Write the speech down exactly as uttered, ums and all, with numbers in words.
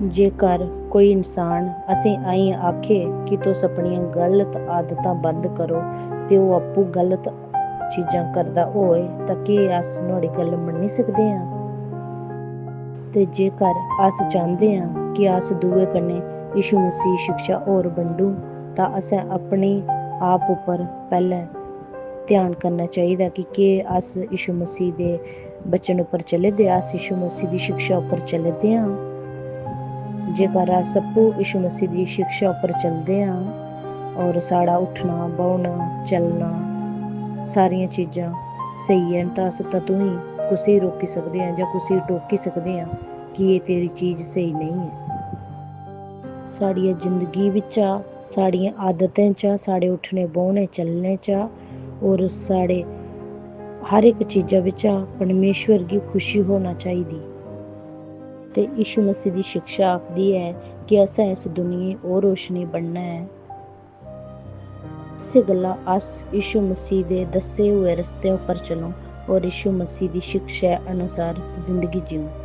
जेकर कोई इंसान असें आइयै आखे कि तुस अपनियां गलत आदतां बंद करो ते ओह् आपूं गलत चीजां करदा होए तां केह् अस नुहाड़ी गल्ल मन्नी सकदे आं? ते जेकर अस चांह्दे आं कि अस दूए कन्नै यीशु मसीह शिक्षा होर बंडूं तां असें अपने आप उप्पर पैह्लें ध्यान करना चाहिदा कि केह् अस यीशु मसीह दे वचन उप्पर चले दे, अस यीशु मसीह दी शिक्षा उप्पर चले दे आं। जेकर अस आपूं यीशु मसीह दी शिक्षा उप्पर चलदे आं और साढ़ा उट्ठना, बौह्ना, चलना, सारियां चीजां स्हेई हैन, तां अस तदूं ही कुसै गी रोकी सकदे आं जां कुसै गी टोकी सकदे आं कि एह् तेरी चीज स्हेई नेईं ऐ। साढ़िया जिंदगी बिच्चा, साढ़ियें आदतें चा, साढ़े उट्ठने, बौह्ने, चलने चा और साढ़े हर इक चीजा बिच्चा परमेश्वर गी खुशी होना चाहिदी। ते यीशु मसीह दी शिक्षा आखदी ऐ कि असें इस दुनिया च ओह् रोशनी बनना ऐ। इस्सै गल्ला अस यीशु मसीह दे दस्से हुए रस्ते उप्पर चलो और यीशु मसीह दी शिक्षा अनुसार जिंदगी जीओ।